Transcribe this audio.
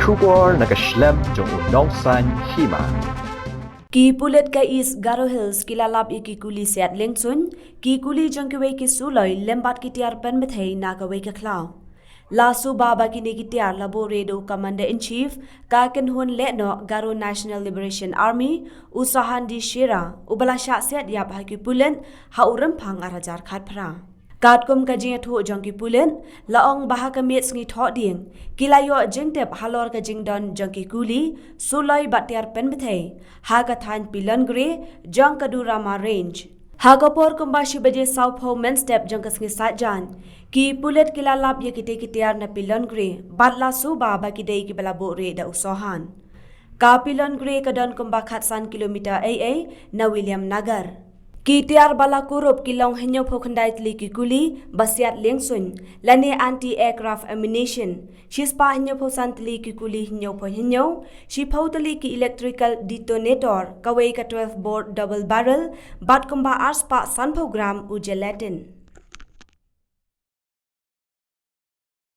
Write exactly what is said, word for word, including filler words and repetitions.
Khubor na ka shlem jong u nongsan hima. Ki pulit ka East Garo Hills ki la lap ïa ki kuli siat liengsuiñ, ki kuli jong kiwei ki suloi lem bad ki tiar pynbthei na kawei ka khlaw. La suba ba kine ki tiar la buhrieh da u Commander in Chief ka kynhun lehnoh Garo National Liberation Army, u Sohan D Shira, uba la shah siat ïap ha ki pulit ha u Rymphang arhajar khatphra. Katkum ka jingïathuh jong ki pulit, la ong ba ha ka miet sngi Thohdieng, ki la ïoh jingtip halor ka jingdon jong ki kuli suloi bad tiar pynbthei ha ka thaiñ Pilongre jong ka Durama Range. Ha ka por kumba shi baje sawphew mynstep jong ka sngi Saitjaiñ, ki pulit ki la lap ïa kitei ki tiar na Pilongre bad la suba ba ki dei kiba la buhrieh da u Sohan. Ka Pilongre ka don kumba khatsan kilometer eiei na Williamnagar. Ki tiar ba la kurup ki long hynñiewphew khyndai tylli ki kuli ba siat liengsuiñ lane anti-aircraft ammunition, shispah hynñiewphew san tylli ki kuli hynñiewphew hynñiew, shiphew tylli ki electrical detonator, kawei ka twelve bore double barrel, bad kumba arspah sanphew gram u gelatin.